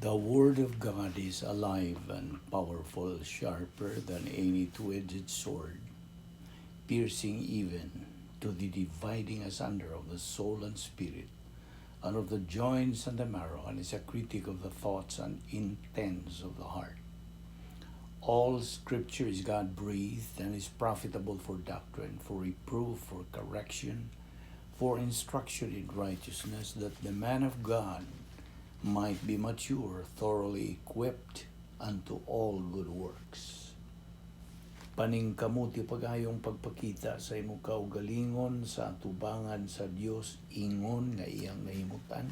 The Word of God is alive and powerful, sharper than any two-edged sword, piercing even to the dividing asunder of the soul and spirit, and of the joints and the marrow, and is a critic of the thoughts and intents of the heart. All Scripture is God breathed and is profitable for doctrine, for reproof, for correction, for instruction in righteousness, that the man of God might be mature, thoroughly equipped unto all good works. Paningkamuti pagayong pagpakita sa imong kaugalingon sa atubangan sa Dios ingon nga iyang nahimutan.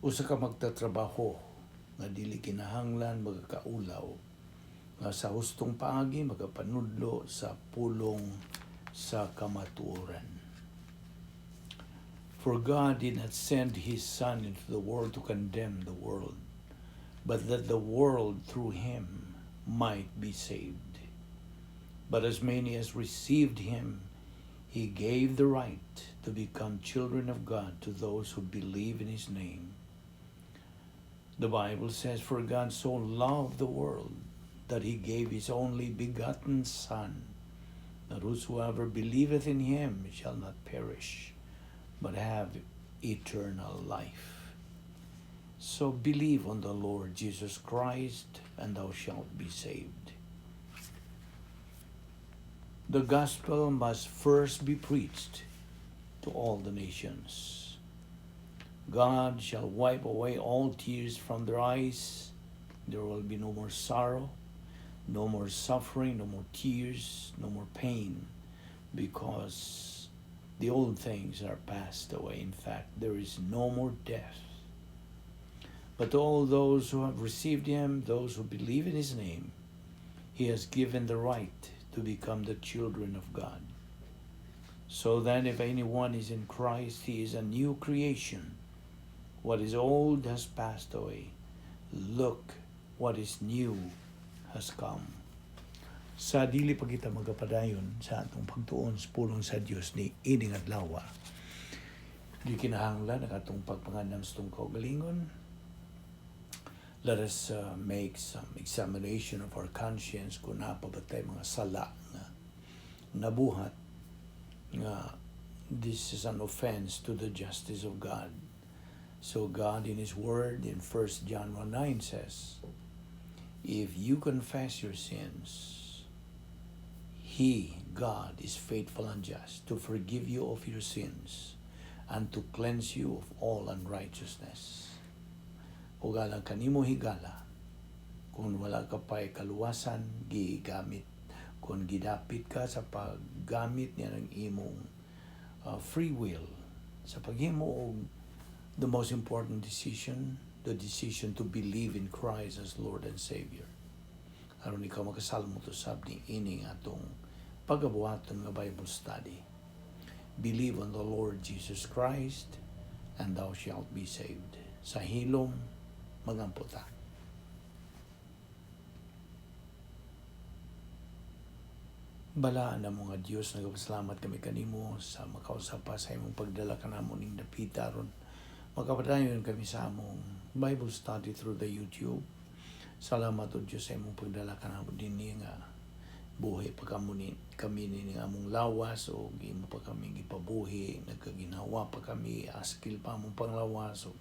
Usa ka magtatrabaho nga dili kinahanglan magakaulaw, nga sa hustong paagi magapanudlo sa pulong sa kamatuoran. For God did not send His Son into the world to condemn the world, but that the world through Him might be saved. But as many as received Him, He gave the right to become children of God, to those who believe in His name. The Bible says, "For God so loved the world that He gave His only begotten Son, that whosoever believeth in Him shall not perish, but have eternal life." So believe on the Lord Jesus Christ, and thou shalt be saved. The gospel must first be preached to all the nations. God shall wipe away all tears from their eyes. There will be no more sorrow, no more suffering, no more tears, no more pain, because the old things are passed away. In fact, there is no more death. But to all those who have received Him, those who believe in His name, He has given the right to become the children of God. So then, if anyone is in Christ, he is a new creation. What is old has passed away. Look, what is new has come. Sa dili pa kita magapadayon sa atong pagtuon sa pulong sa Dios ni ining adlaw, di kinahanglan ang atong pagpangandam sa atong kaugalingon. Let us make some examination of our conscience kung naa pa ba tay mga sala nga nabuhat nga this is an offense to the justice of God. So God in His Word in 1 John 1:9 says, "If you confess your sins, He, God, is faithful and just to forgive you of your sins and to cleanse you of all unrighteousness." Ug alang kanimo higala, kung wala ka pa'y kaluwasan, gigamit, kung gidapit ka sa paggamit niya ng imong free will, sa paghimo og the most important decision, the decision to believe in Christ as Lord and Savior, aron ikaw makasalmot usab ni ining atong pagabuhaton nga Bible study. Believe on the Lord Jesus Christ and thou shalt be saved. Sa hilom, magampo ta. Balaan na mo nga Dios, nagapasalamat kami kanimo sa makausap pa sa imong pagdala kanamo ning dapita aron makapadayon kami sa among Bible study through the YouTube. Salamat, O Dios, sa imong pagdala kanamo dinhi nga buhi pa kamo ni kami ni among lawas o imo pa kami gipabuhi, nagkaginhawa pa kami, askil pa among panglawas o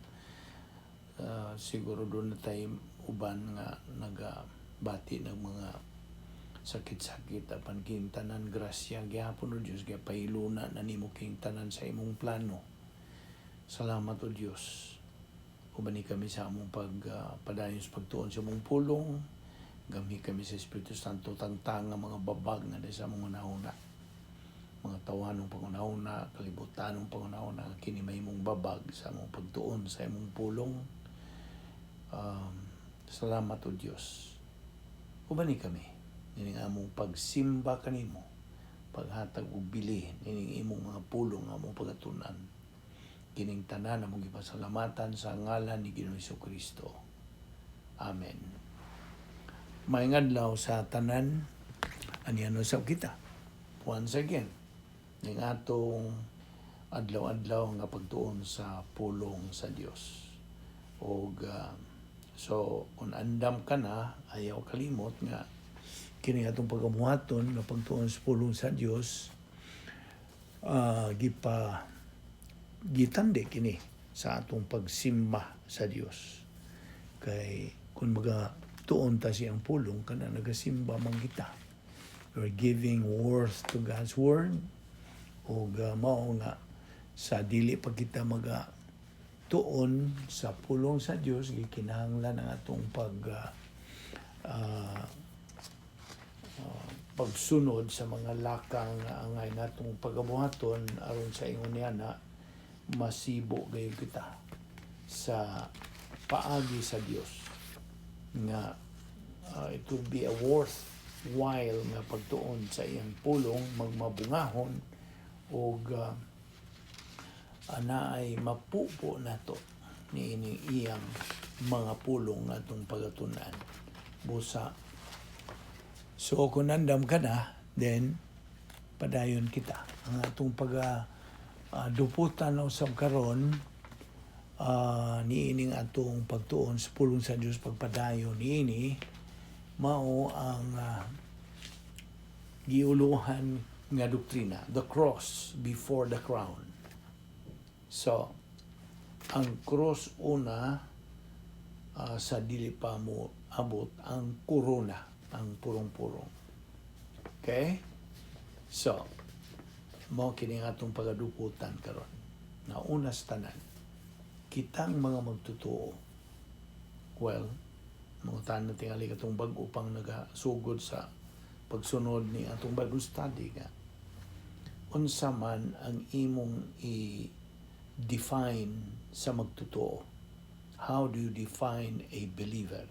siguro duna tay uban nga nagabati ng mga sakit-sakit, apan kining tanan grasya gihapon, O Dios, gipahiluna na nimo kining tanan sa imong plano. Salamat, O Dios. Ubani kami sa among pagpadayon sa pagtuon sa imong pulong. Gamhi kami sa Espiritu Santo, tangtang ang mga babag nga sa among hunahuna, mga tawanong panghunahuna, kalibutanong panghunahuna, kini mahimong babag sa among pagtuon sa imong pulong. Salamat, O Dios. Ubani kami nining among pagsimba kanimo, paghatag og bili nining imong mga pulong nga among pagatunan. Kining tanan among gipasalamatan sa ngalan ni Ginoong Kristo. Amen. Maayong adlaw sa tanan. Aniano usab kita. Once again, ning atong adlaw-adlaw nga pagtuon sa pulong sa Dios. Og So, kung andam ka na, ayaw kalimot nga kini atong pagamuhaton nga pagtuon sa pulong sa Dios, gipa gitandi kini sa atong pagsimba sa Dios. Kay kung maga tuon ta siyang pulong, kana nagasimba man kita. We're giving worth to God's word ug mao nga sa dili pa kita maga tuon sa pulong sa Dios, gikinahanglan ang atong pagsunod sa mga lakang nga angay natong pagabuhaton aron sa ingon niya na masibo gayud kita sa paagi sa Dios nga it will be a worthwhile nga pagtuon sa iyang pulong, magmabungahon og ana ay mapupo nato niining iyang mga pulong nga atong pagatunan busa. So kung nandam ka na, then padayon kita ang atong pag duputan usab karon niining atong pagtuon sa pulong sa Dios, pagpadayon niini, mao ang giuluhan nga doktrina, the cross before the crown. So ang cross una sa dili pa mo abot ang korona, ang purong-purong. Okay, so mao kini ang atong pagaduputan karon na una sa tanan, kitang mga magtotoo. Well, mga tanan tingali katong bag-o pang nagasugod sa pagsunod ni atong Bible study nga unsa man ang imong i-define sa magtotoo? How do you define a believer?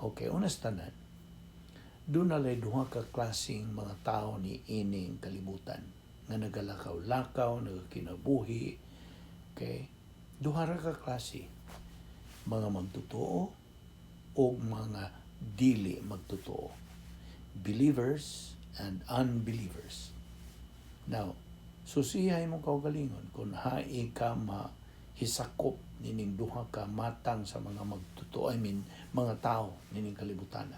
Okay, una sa tanan, duna lay duha ka klaseng mga tao ni ining kalibutan nga nagalakaw-lakaw, nagakinabuhi. Okay? Duha ra ka klase. Mga magtotoo o mga dili magtotoo. Believers and unbelievers. Now, susihay mo kaugalingon kung hain ka mahisakop nining duha ka matang sa mga magtotoo, I mean, mga tao nining kalibutan.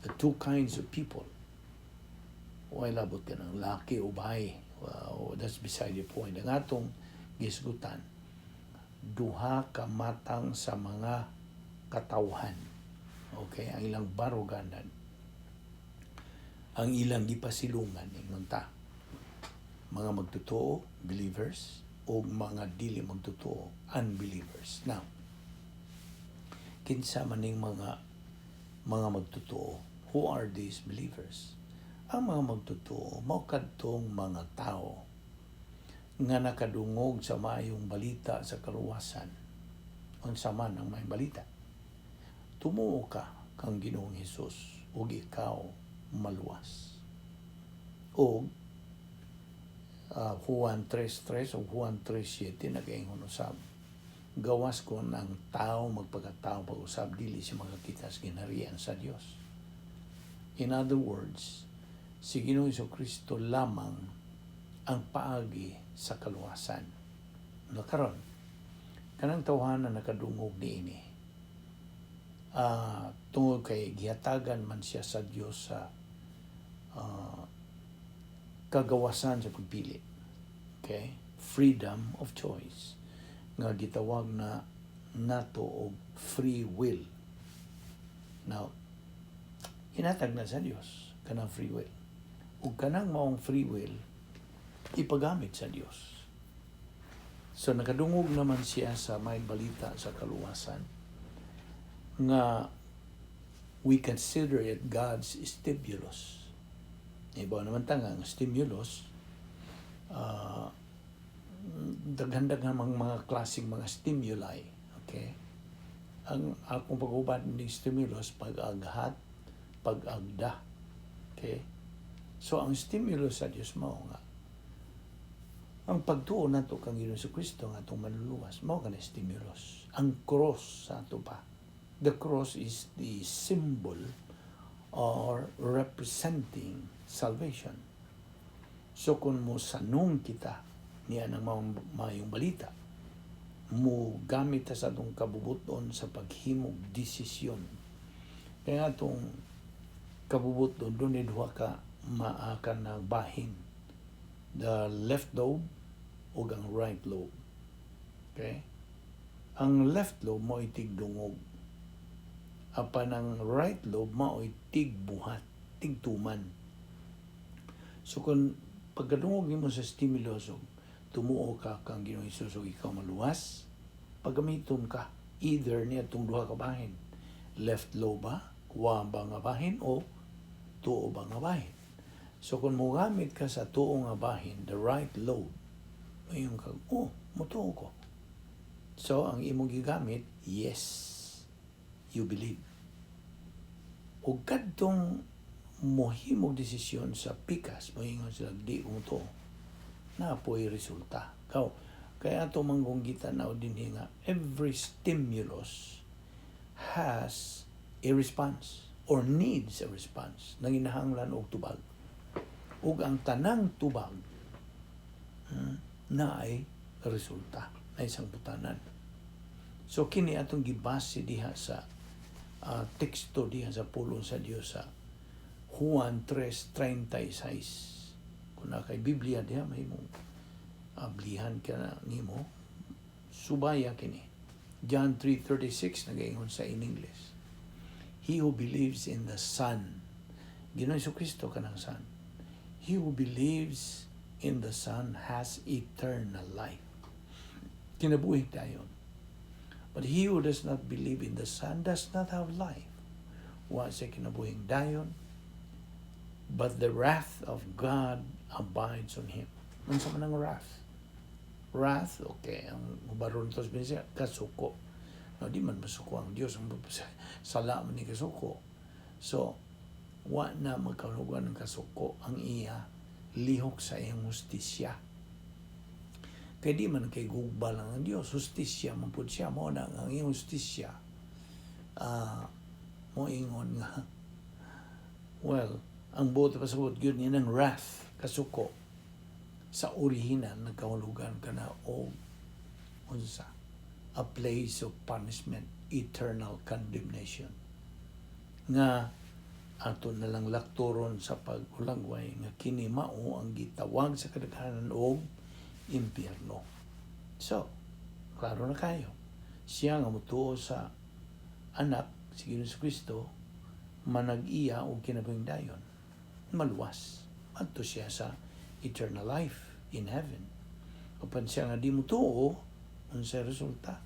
The two kinds of people. Way labot ka ng laki o babae. Well, that's beside the point. Ang atong gisgutan, duha ka matang sa mga katawhan. Okay, ang ilang baruganan. Ang ilang gipasilungan ingon ta. Mga magtotoo, believers, o mga dili magtotoo, unbelievers. Now, kinsa man ning mga magtotoo? Who are these believers? Ang mga magtotoo, mao kadtong mga tao nga nakadungog sa maayong balita sa kaluwasan. Unsa man ang maayong balita? Tumuo ka kang Ginoong Hesus ug ikaw maluwas. O Juan 3.3 o Juan 3.7 nagaingon usab. Gawas kon ang tao magpagkatao pag-usab, dili siya makakita sa ginharian sa Dios. In other words, si Ginoong Kristo lamang ang paagi sa kaluwasan. No karon, kanang tawhan na nakadungog niini, tungod kay gihatagan man siya sa Dios sa kagawasan sa pagpili. Okay? Freedom of choice nga gitawag na nato og free will. Now, hinatag na sa Dios kanang free will. Ug kanang maong free will ipagamit sa Dios. So nakadungog naman siya sa may balita sa kaluwasan nga we consider it God's stimulus. Iba naman ta nga ang stimulus, daghan-daghan mga klaseng mga stimuli. Okay? Ang akong pag-uban ng stimulus, pag-aghat, pag-agda. Okay? So ang stimulus sa Dios mao nga ang pagtuo nato kang Ginoong Kristo nga atong manluluwas, mao kana stimulus. Ang cross sa ato pa. The cross is the symbol or representing salvation. So kung mo sanong kita niya ng maayong balita, Mo gamit ta sa atong kabubuton sa paghimog desisyon. Kaya atong kabubuton duna duha ka maaka na bahin. The left lobe ug ang right lobe. Okay? Ang left lobe mao'y tigdungog. Apan ang right lobe mao'y tigbuhat, tigtuman. So kung pagkadungog nimo sa stimulus og tumuo ka kang Ginoong Hesus ug ikaw maluwas, paggamiton ka either niya itong duha ka bahin. Left lobe ba, kuha ba nga bahin o tuo ba nga bahin. So kung mogamit ka sa tuo nga bahin, the right lobe, moingon ka, "Oh, mutuo ko." So ang imong gigamit, yes, you believe. Ug kadtong mohimog desisyon sa pikas, moingon sila, "Di ko mutuo," naa po'y resulta. Kaw, kaya ato manggong gitanaw din nga, every stimulus has a response or needs a response. Nanginahanglan og tubag. Ug ang tanang tubag naay resulta na isang butanan. So kini atong gibase diha sa teksto diha sa pulong sa Dios sa Juan 3:36. Kung naa kay Biblia diha, mahimong ablihan ka na nimo, subaya kini. John 3:36 nagaingon sa in English, "He who believes in the Son," Ginoong Kristo kanang Son, "he who believes in the Son has eternal life." Kinabuhi dayon. "But he who does not believe in the Son does not have life." Wa siya kinabuhing dayon, "but the wrath of God abides on him." Unsa man ang wrath? Wrath, okay, ang hubaron to sa Bisaya, kasuko. No, di man masuko ang Dios, ang sala man ni kasuko. So, wa na magkaulugan ng kasuko ang iya lihok sa iyang hustisya. Kay di man kay gugba lang ang Dios, hustisya man pud siya. Mao na ang iyang hustisya. Mo ingon nga, well, ang buot pasabot gyud niya ng wrath, kasuko, sa original nagkahulugan ka na og unsa, a place of punishment, eternal condemnation, nga ato na lang lakturon sa paghulagway nga kini mao ang gitawag sa kadaghanan og impyerno. So klaro na kayo, siya nga motuo sa Anak, si Ginoong Kristo, manag-iya og kinabuhing dayon, maluwas adto siya sa eternal life in heaven. Apan siya nga di motuo, unsay resulta?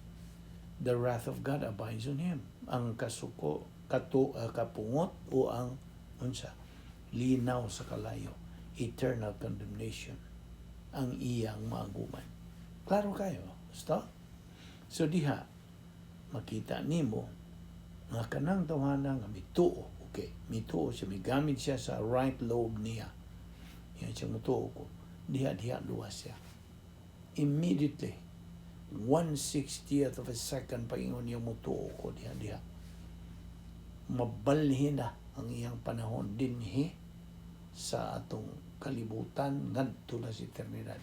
The wrath of God abides on him. Ang kasuko, kato, kapungot o ang unsa, linaw sa kalayo, eternal condemnation ang iyang maaguman. Klaro kayo. Basta? So diha, makita nimo nga kanang tawhana nga mituo, okay, mituo siya, migamit siya sa right lobe niya. Yan siya, mutuo ko. Diha, diha, luwas siya. Immediately, 1/60th of a second, paingon niya, "Mutuo ko," diha, diha. Mabalhin na ang iyang panahon dinhi sa atong kalibutan ngadto na sa eternidad.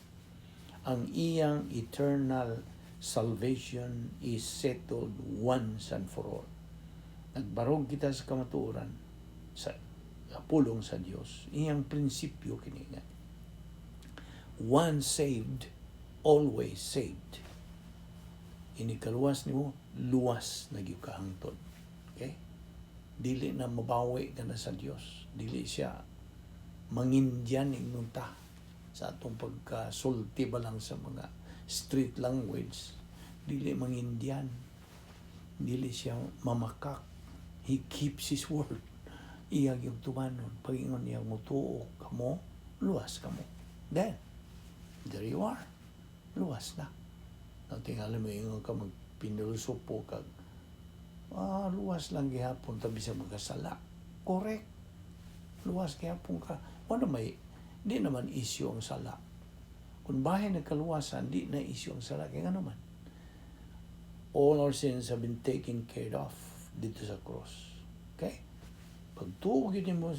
Ang iyang eternal salvation is settled once and for all. Nagbarog kita sa kamatuoran sa pulong sa Dios. Iyang prinsipyo kini nga, once saved, always saved. Inigkaluwas nimo, luwas na gyud ka hangtod. Okay? Dili na mabawi ka na sa Dios. Dili siya mangindyan ingnon ta sa atong pagkasulti ba lang sa mga street language. Dili mangindyan. Dili siya mamakak. He keeps his word. Iya yung tumanon. Pagingon niya, "Mutuo kamo," luwas kamo. Then, there you are. Luwas na. Now, tingali mo ingon ka magpinulosopo kag, "Ah, luwas lang gihapon tabi sa magkasala." Correct. Luwas gihapon ka. Wala may, di naman issue ang sala. Kung bahin nagkaluwasan, di na issue ang sala. Kaya nga naman, all our sins have been taken care of dito sa cross. Okay? Pagtuo gyud mo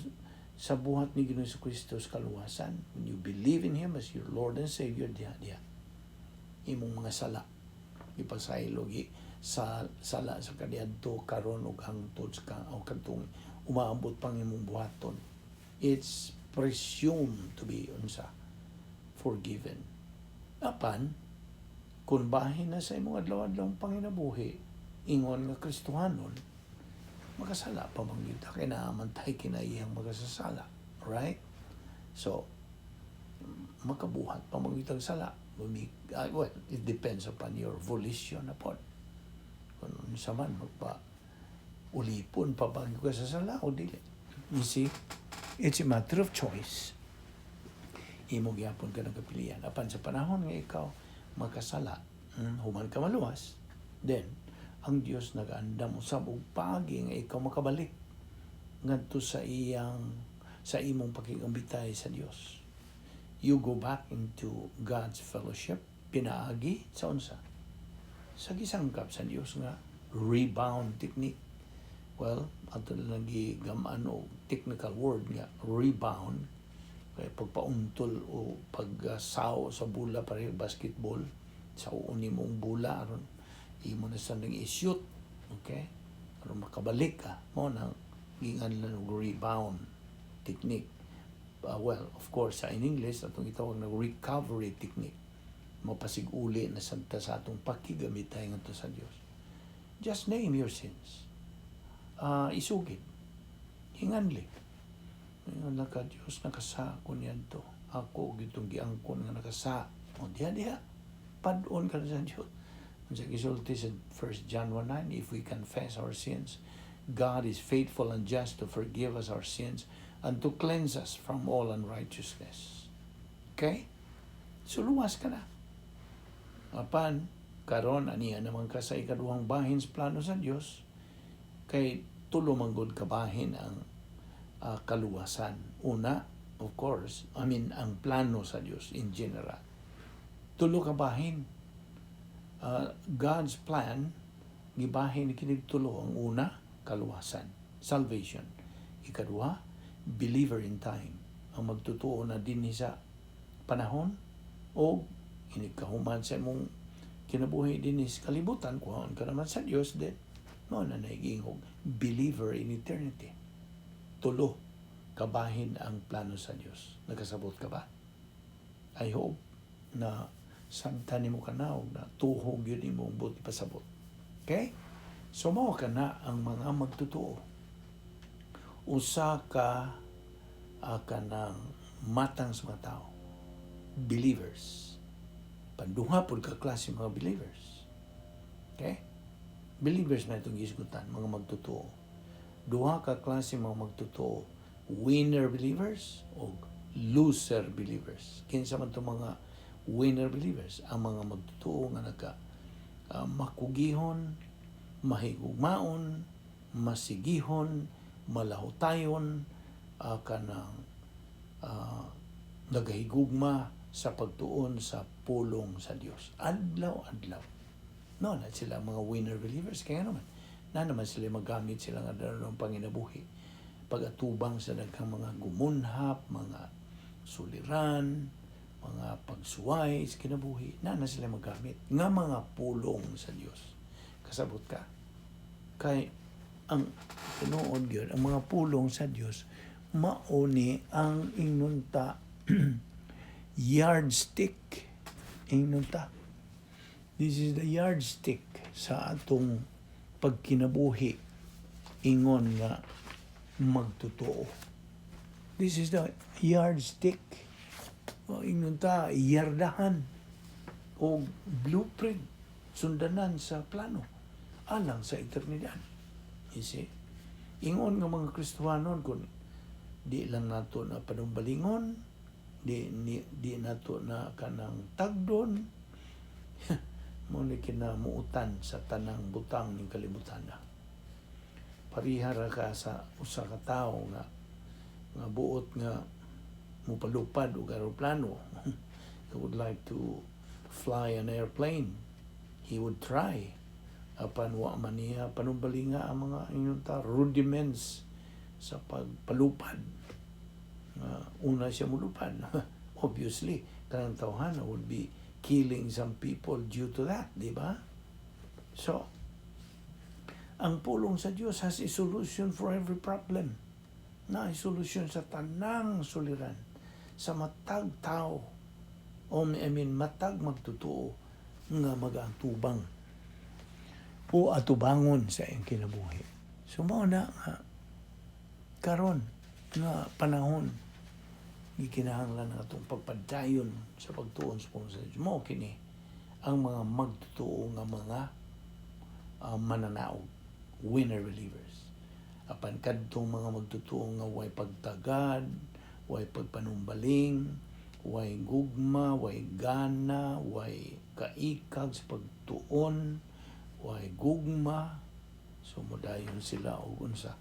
sa buhat ni Ginoong Kristo sa kaluwasan, when you believe in Him as your Lord and Savior, diha, diha, imong mga sala, Ipasaylo gi sa sala sa kaniadto, karon ug hangtod sa o kadtong umaabot pang imong buhaton. It's presumed to be unsa? Forgiven. Apan kung bahin na sa imong adlaw-adlaw panginabuhi ingon nga Kristohanon, makasala pa man gyud ta kay naa man tay kinaiyang makasasala, right? So makabuhat pa man gyud sala. Well, it depends upon your volition na pod kung unsa man, magpa ulipon pa ba ka sa sala o dili. You see, it's a matter of choice. Imo gyapon ka ng kapilian. Apan sa panahon nga ikaw makasala, human ka maluwas, then ang Dios nagaandam usab og paagi nga ikaw makabalik ngadto sa iyang sa imong pakigambitay sa Dios. You go back into God's fellowship pinaagi sa unsa? Sa gisangkap sa Dios nga rebound technique. Well, ato na lang gigaman og technical word nga rebound kay pagpauntol o pagsaw sa bula, pareho basketball, sa uni mong bula aron imo na sa nang i-shoot, okay, aron makabalik ka. Mao nang giingan og rebound technique. Well, of course, sa in English atong gitawag na recovery technique. Mapasiguli na santa sa atong pakigamitay ngadto sa Dios. Just name your sins, isugid, hinganli. Ingon lang ka, "Diyos, nakasa ko niadto. Ako gitong giangkon nga nakasa." O diha diha pad-on ka na sa Diyos. Unsa gisulti sa 1 John 1:9? "If we confess our sins, God is faithful and just to forgive us our sins and to cleanse us from all unrighteousness." Okay? So luwas ka na. Apan, karon aniya naman ka sa ikaduhang bahin sa plano sa Dios, kay tulo man gud ka bahin ang kaluwasan. Una, of course, I mean, ang plano sa Dios in general. Tulo ka bahin. God's plan, gibahin ni kinig tulo. Ang una, kaluwasan, salvation. Ikaduha, believer in time. Ang magtutuo na dinhi sa panahon o inig kahuman sa imong kinabuhi dinhi sa kalibutan, kuhaon ka naman sa Dios, then mao na naging believer in eternity. Tulo kabahin ang plano sa Dios. Nakasabot ka ba? I hope na sabtan nimo kana og na tuhog yun imong buot ipasabot. Okay? So mao kana ang mga magtotoo. Usa ka kanang matang sa mga tao. Believers. Panduha pud ka klase mga believers. Okay? Believers na itong gisgutan, mga magtotoo. Duha ka klase mga magtotoo. Winner believers o loser believers. Kinsa man itong mga winner believers? Ang mga magtotoo nga naka makugihon, mahigugmaon, masigihon, malahutayon, kanang nagahigugma sa pagtuon sa pulong sa Dios. Adlaw-adlaw. No, na sila mga winner believers. Kaya naman, na naman sila magamit sila nga ng panginabuhi. Pag-atubang sa daghang mga gumunhap, mga suliran, mga pagsuway sa kinabuhi, na na sila magamit nga mga pulong sa Dios. Kasabot ka? Kay ang tinuod gyud, ang mga pulong sa Dios mauni ang ingnon ta yardstick. Ingnon ta. This is the yardstick sa atong pagkinabuhi ingon nga magtotoo. This is the yardstick. O, ingon ta, yardahan o blueprint, sundanan sa plano alang sa eternidad. You see? Ingon nga mga Kristohanon, kung di lang nato na panumbalingon, di nato na kanang tagdon, mao ni kinamuutan sa tanang butang ning kalibutan na. Pareha ra ka sa usa ka tawo nga buot nga mopalupad og eroplano. He would like to fly an airplane. He would try. Apan wa man niya panumbalinga ang mga ingon ta rudiments sa pagpalupad. Nga una siya mulupad. Obviously, kanang tawhana would be killing some people due to that, di ba? So, ang pulong sa Dios has a solution for every problem. Naay solusyon sa tanang suliran sa matag tao o, I mean, matag magtotoo nga magaatubang o atubangon sa iyang kinabuhi. So mao na nga karon nga panahon, gikinahanglan ang atong pagpadayon sa pagtuon sa pulong sa Dios. Mao kini ang mga magtotoo nga mga mananaog, winner believers. Apan kadtong mga magtotoo nga way pagtagad, way pagpanumbaling, way gugma, way gana, way kaikag sa pagtuon, way gugma, so modayon sila og unsa?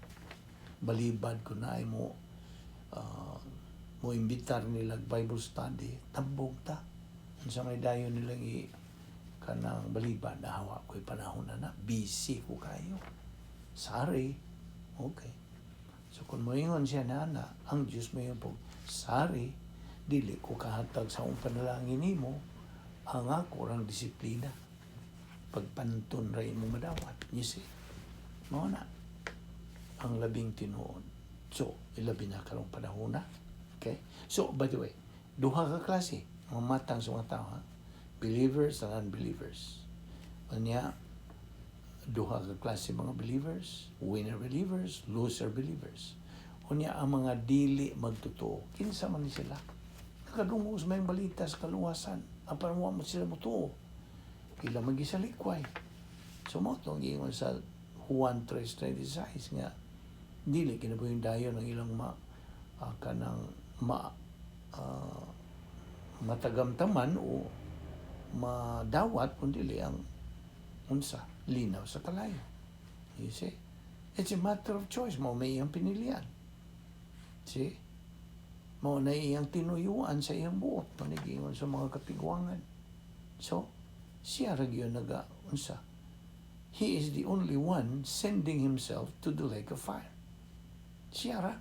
Balibad. Kung naay mo imbitar nila Bible study, tambog ta. Unsa may dayon nilang i kanang balibad na hawa ko'y panahon na na, busy ko kayo. Sorry. Okay. So kung moingon siya na ang Diyos mo yung sorry, dili ko kahatag sa akong panalangin nimo, ang ako rang disiplina. Pagpanton ra imo madawat. You see? Mao na ang labing tinuod. So, ilabi na karong panahon na. Okay? So, by the way, duha ka klase mga matang sa mga tao, ha? Believers and unbelievers. Unya, duha ka klase mga believers, winner believers, loser believers. Unya, ang mga dili magtotoo, kinsa man ni sila? Nakadungog sa maayong balita sa kaluwasan, apan wa mo sila motuo. Ila magisalikway. So mao tong giingon sa Juan 3:26 nga dili kinabuhing dayon ang ilang ma kanang ma matagamtaman o madawat kung dili ang unsa? Linaw sa kalayo. You see? It's a matter of choice. Mao may iyang pinilian. See? Mao na iyang tinuyuan sa iyang buot, panigingon sa mga katigwangan. So, siya ra gyud naga unsa? He is the only one sending himself to the lake of fire. Siya ra.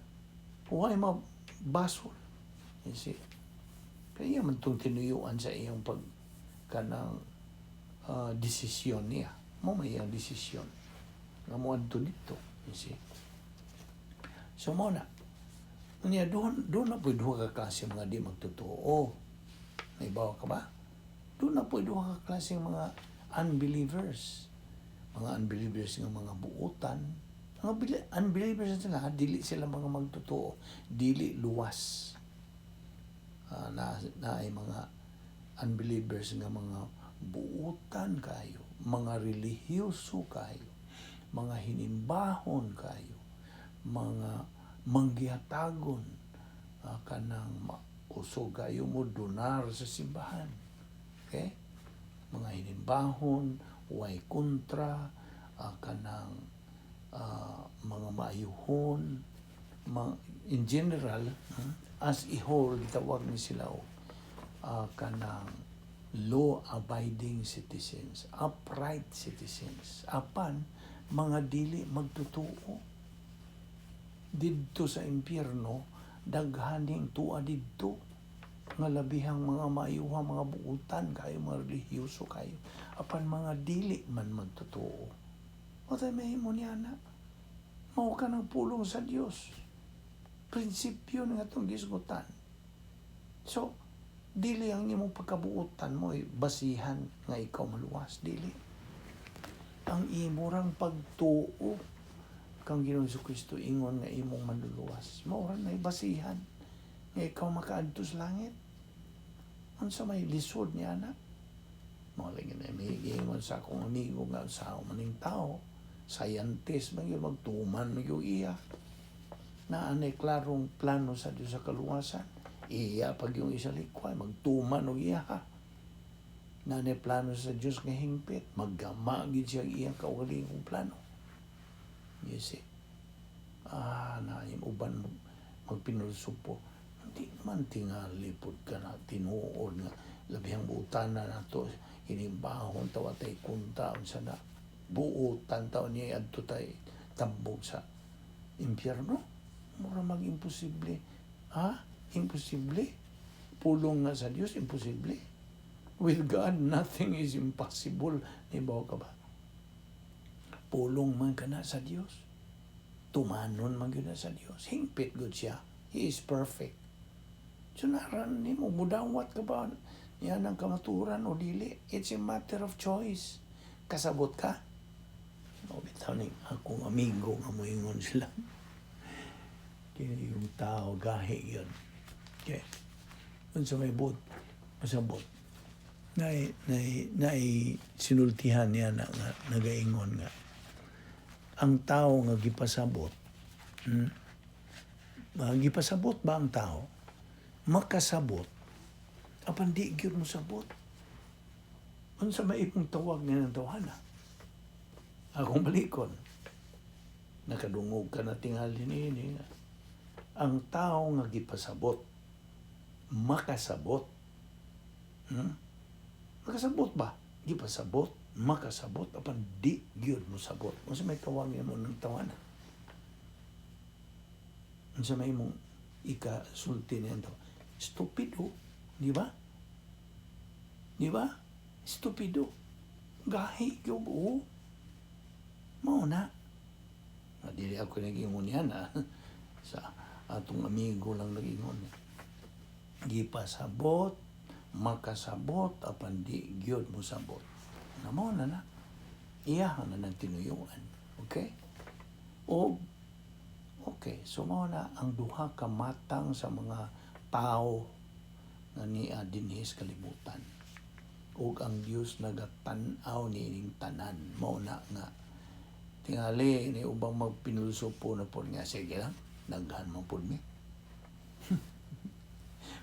Huwag mabasol. You see? Kaya man itong tinuyuan sa iyang pag kanang desisyon niya. Mao may iyang desisyon nga mo adto dito. You see? So mao na. Unya doon na po duha ka klase mga di magtotoo. Naibaw ka ba? Doon na po duha ka klase mga unbelievers. Mga unbelievers nga mga buutan. Mga unbelievers na sila, dili sila mga magtotoo. Dili luwas. Na ay mga unbelievers nga mga buutan kayo, mga relihiyoso kayo, mga hinimbahon kayo, mga manggihatagon, kanang kusog kayo mo donar sa simbahan. Okay? Mga hinimbahon, way kontra, kanang mga maayuhon, mga, in general, as a whole, gitawag ni sila og kanang law-abiding citizens, upright citizens, apan mga dili magtotoo. Didto sa impyerno, daghaning tuwa didto nga labihang mga maayuhang mga buutan kayo, mga relihiyoso kayo, apan mga dili man magtotoo. O mahimo niya na mao ka ng pulong sa Dios, prinsipyo nga atong gisgutan. So dili ang imong pagkabuotan mo basihan nga ikaw maluwas, dili. Ang imong pagtuo kang Ginoong Kristo ingon nga imong manluluwas, mao ra na basihan nga ikaw makaadto sa langit. Unsa may lisod niya na? Mao lagi na may giingon sa akong amigo nga sa maning tao, scientist man yun, magtuman man yung iya. Na anay klarong plano sa Diyos sa kaluwasan. Iya pag yung isa likway, magtuman og iya ha. Na anay plano sa Diyos nga hingpit, maggama gid siya ang iyang kaugalingong plano. You see? Na yung uban magpinulsupo. Hindi man tingali pod ka na tinuod nga labihang buutan na nato hinimbahon tawa tay kunta unsa na buutan taon niya adto tay tambog sa impyerno. Mura mag imposible, ha? Imposible. Pulong nga sa Dios, imposible. With God, nothing is impossible. Nibaw ka ba? Pulong man kana sa Dios. Tumanon man gyud na sa Dios. Hingpit gud siya. He is perfect. So naran nimo, mudawat ka ba yan ang kamaturan o dili? It's a matter of choice. Kasabot ka? O bitaw ni akong amigo nga moingon sila. Kini yung tao gahi yun. Okay. Unsa may buot pasabot. Nay sinultihan niya na nga nagaingon nga ang tao nga gipasabot, Gipasabot ba ang tao? Makasabot. Apan di gyud mo sabot. Unsa may imong tawag niya ng tawhana? Akong balikon. Nakadungog ka na tingali niini nga. Ang tao nga gipasabot, makasabot. Makasabot ba? Gipasabot, makasabot, apan di gyud mo sabot. Unsa may tawag niya mo ng tawana? Unsa may imong ikasulti niya to? Stupido, di ba? Di ba? Stupido. Gahi gyud oh. Mao na. Ah, dili ako nag-ingon yan ah. Sa atong amigo lang nag-ingon. Gipasabot, makasabot, apan di gyud mo sabot. Na mao na na. Iya na nang tinuyuan. Okay? O okay, so mao na ang duha ka matang sa mga tao nga niya dinhi sa kalibutan. Ug ang Dios nagatan-aw niining tanan. Mao na nga tingali ni ubang magpinulsupo na pod nga sige lang, daghan man pod mi.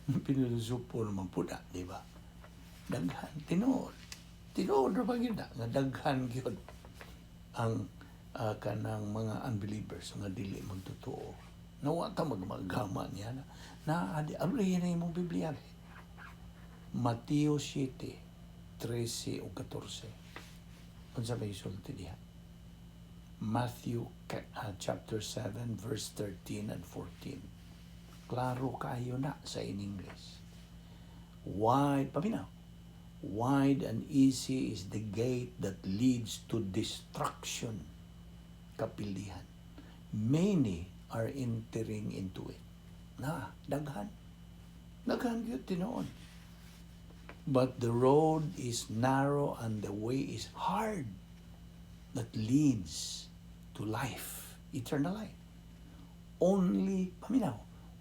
Pinulsupo naman pod ah, di ba? Daghan tinuod. Tinuod ra ba gyud na nga daghan gyud ang kanang mga unbelievers nga dili magtotoo. Nawa ta magmagama niya na. Na adi abrihin na imong Biblia. Mateo 7, 13 o 14. Unsa may sulti diha? Matthew chapter 7 verse 13 and 14. Klaro kayo na sa in English. Wide, paminaw. Wide and easy is the gate that leads to destruction. Kapilihan. Many are entering into it. Na, daghan. Daghan gyud tinuod. But the road is narrow and the way is hard that leads to life, eternal life. Only, paminaw,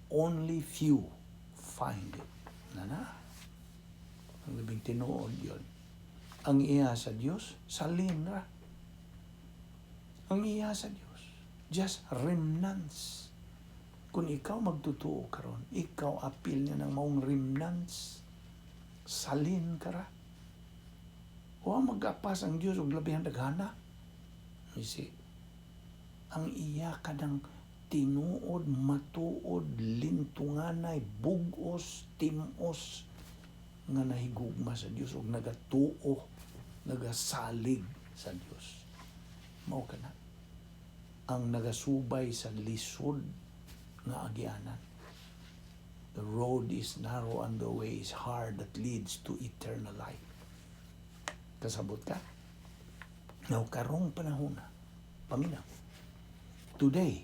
only few find it. Na na. Ang labing tinuod yun. Ang iya sa Diyos, salin ra. Ang iya sa Diyos, just remnants. Kung ikaw magtutuo karon, ikaw apil niya ng maong remnants. Salin ka ra. Wa magapas ang Diyos og labihan daghana. You see, ang iya ka ng tinuod, matuod, lintunganay, bugos, timos, nga nahigugma sa Dios ug nagatuo, nagasalig sa Dios. Mao ka na. Ang nagasubay sa lisod nga agianan. The road is narrow and the way is hard that leads to eternal life. Kasabot ka? Now, karong panahon na, paminaw. Today,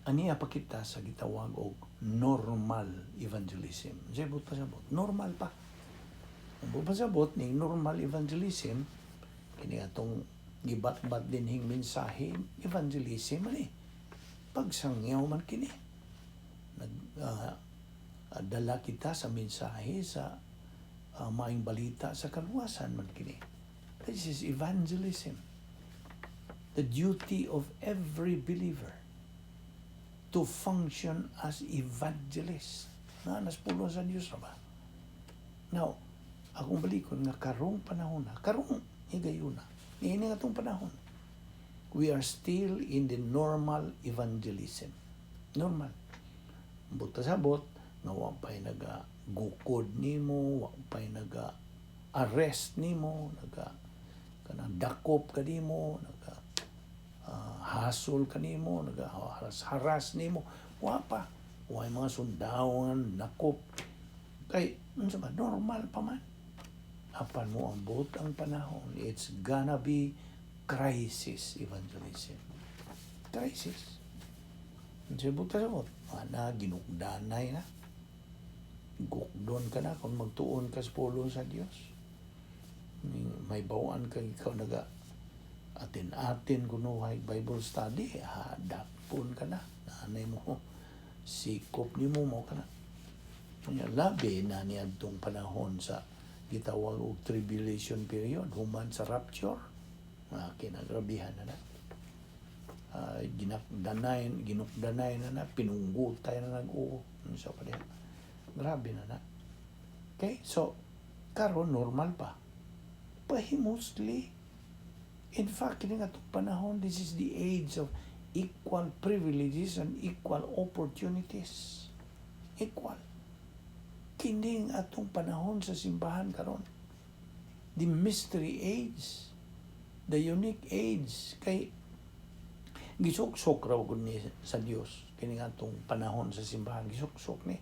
aniya pa kita sa gitawag og normal evangelism. Sa buot pasabot, normal pa. Ang buot pasabot ning normal evangelism, kini atong gibatbat dinhing mensahe, evangelism man eh. Pagsangyaw man kini. Nag dala kita sa mensahe sa maayong balita sa kaluwasan man kini. This is evangelism. The duty of every believer to function as evangelist. Na nas pulong sa Dios ra ba? Now, akong balikon nga karong panahon na, karong higayuna, niini nga atong panahon, we are still in the normal evangelism. Normal. Buta sabot, nga wa pa'y naga gukod nimo, wa pa'y naga arrest nimo, naga kanang dakop ka nimo, naga hasol ka nimo, naga haras nimo, wa pa. Wa mga sundao nga nakop. Kay unsa ba, normal pa man. Apan moambot ang panahon, it's gonna be crisis evangelism. Crisis. Ang sabot sabot, ana ginukdanay na. Gukdon ka na kung magtuon ka sa pulong sa Dios. May bawaan ka, ikaw naga atin-atin kunuhay Bible study, ha, dakpon ka na. Nanay mo, sikop nimo mo ka na. Nya, labi na niadtong panahon sa gitawag og tribulation period human sa rapture, mga kinagrabihan na na. Ginakdanay, ginukdanay na na, pinunggutay na nag-uo. Ano sa pa diha? Grabe na na. Okay, so, karon normal pa. Pahimostly. In fact, kini nga atong panahon, this is the age of equal privileges and equal opportunities. Equal. Kining atong panahon sa simbahan karon. The mystery age. The unique age. Kay gisuksok raw gud ni sa Dios kini nga atong panahon sa simbahan, gisuksok ni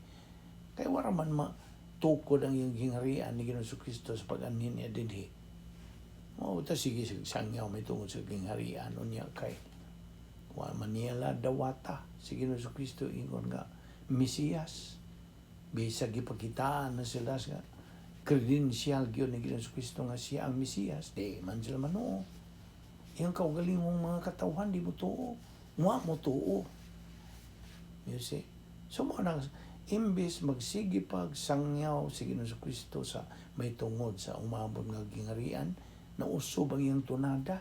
kay wala man matukod ang iyang gingharian ni Ginoong Kristo sa pag-anhin niya dinhi. Mao ta sige sangyaw may tungod sa gingharian unya kay wa man niya la dawata si Ginoong Kristo ingon nga Mesiyas, bisag gipakitaan na sila sa credential gyud ni Ginoong Kristo nga siya ang Mesiyas, di man sila manuo. Iyang kaugalingong mga katawhan di mo tuo. Wa mo tuo. You see? So mo nang imbes magsige pag sangyaw si Ginoong Kristo sa may tungod sa umabot nga gingharian, nausob ang iyang tunada.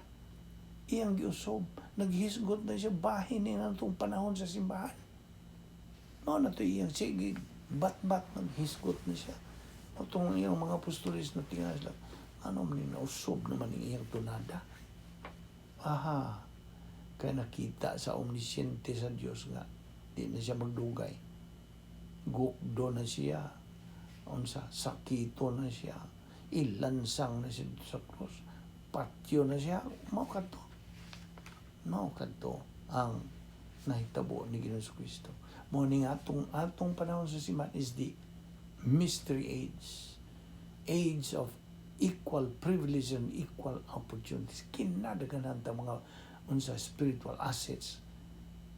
Iyang giusob. Naghisgot na siya bahin ni atong panahon sa simbahan. No, na to iyang sige, bat-bat naghisgot na siya. Atong iyang mga apostoles na tinga sila, ano man ni nausob naman ang iyang tunada. Aha, kaya nakita sa omnisciente sa Dios nga di na siya magdugay. Gukdo na siya. Unsa, sakito na siya. Ilansang na siya sa krus. Patyo na siya. Mao kadto. Mao kadto ang nahitabo ni Ginoong Kristo. Mo ning atong panahon sa simbahan is the mystery age. Age of equal privilege and equal opportunities. Kinadaghanan ta mga unsa spiritual assets.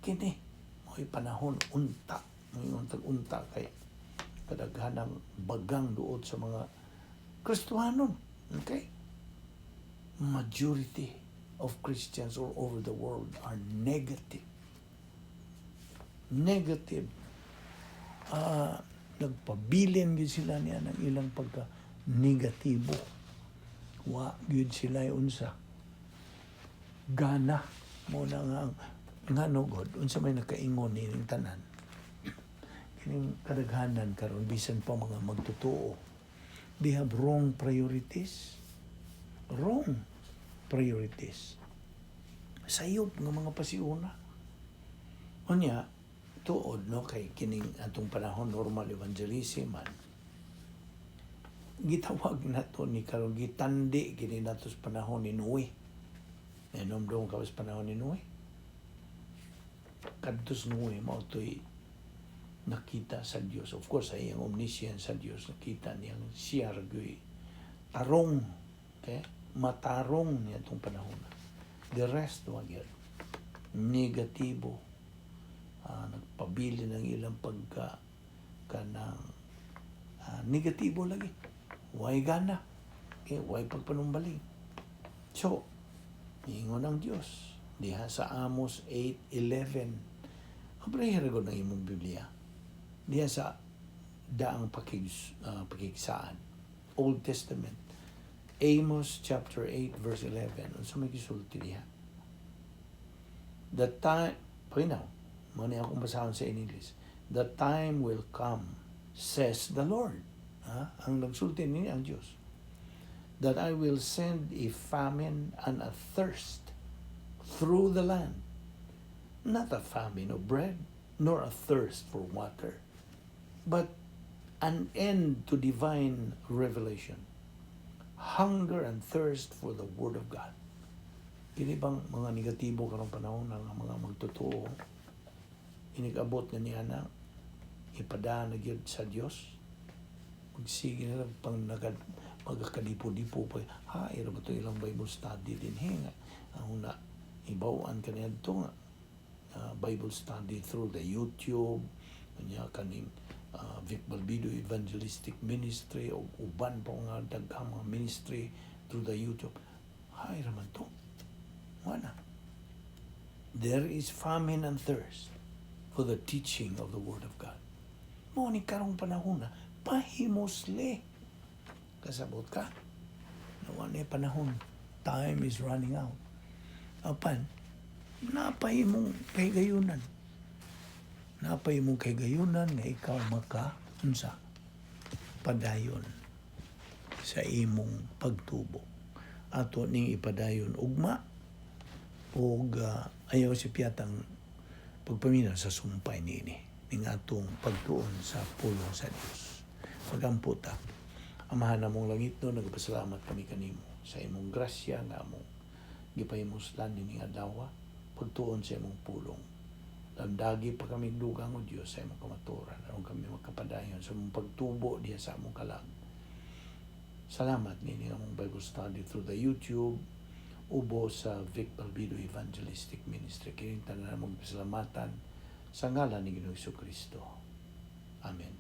Kini mo'y panahon unta, mo'y untag unta kay kadaghanang bagang duot sa mga Kristohanon. Okay? Majority of Christians all over the world are negative. Negative. Nagpabilin gyud sila niya ng ilang pagka negatibo. Wa gyud sila unsa gana mo na nga ngano god unsa may nakaingon nining tanan, kining kadaghanan karon, bisan pa mga magtotoo, they have wrong priorities, wrong priorities, sayop nga mga pasiuna. Unya tuod no kay kining atong panahon normal evangelism man gitawag nato ni karon, gitandi kini nato sa panahon ni Noe. Nahinomdom ka ba sa panahon ni Noe? Kadto sa Noe, mao to'y nakita sa Dios. Of course, sa iyang omniscience sa Dios, nakita niyang siya ra gyoy tarong, okay? Matarong niya itong panahon. The rest, wa gyud. Negatibo. Nagpabili ng ilang pagka kanang negatibo lagi. Way gana. Okay, way pagpanumbaling. So, ingon ang Dios diha sa Amos 8:11. Abrahir ko ng imong Biblia. Diha sa daang pakigsaan. Old Testament. Amos chapter 8 verse 11. Unsa may gisulti diha? The time, paminaw, mo ni akong basahon sa in English. "The time will come, says the Lord." Ha? Ang nagsulti ni ang Diyos. "That I will send a famine and a thirst through the land. Not a famine of bread, nor a thirst for water, but an end to divine revelation. Hunger and thirst for the Word of God." Kini bang mga negatibo karong panahon ng mga magtotoo, inigabot nga niya na ipadaan na gyud sa Dios, magsige na lang pang Magkakalipo-lipo pa. Ha, ira ba to ilang Bible study din he nga. Ang una, ibawan ka niya nga Bible study through the YouTube, kanya kaning Vic Balbido Evangelistic Ministry o uban pa nga daghang mga ministry through the YouTube. Hay raman to. Wala. There is famine and thirst for the teaching of the Word of God. Mao ni karong panahon na pahimusli. Kasabot ka? Nawa na panahon. Time is running out. Apan, napay mong kahigayunan. Napay mong kahigayunan nga ikaw maka, unsa, padayon sa imong pagtubo. Ato ning ipadayon ugma ug ayaw si piyatang pagpaminaw sa sumpay niini ning atong pagtuon sa pulong sa Dios. Magampo ta. Amahan namong langitnon, nagpasalamat kami kanimo sa imong grasya nga among gipahimuslan nining adlaw, pagtuon sa imong pulong. Landagi pa kami dugang, o Dios, sa imong kamatuoran aron kami makapadayon sa imong pagtubo diha sa among kalag. Salamat nini among Bible study through the YouTube ubo sa Vic Balbido Evangelistic Ministry. Kining tanan among pasalamatan sa ngalan ni Ginoong Kristo. Amen.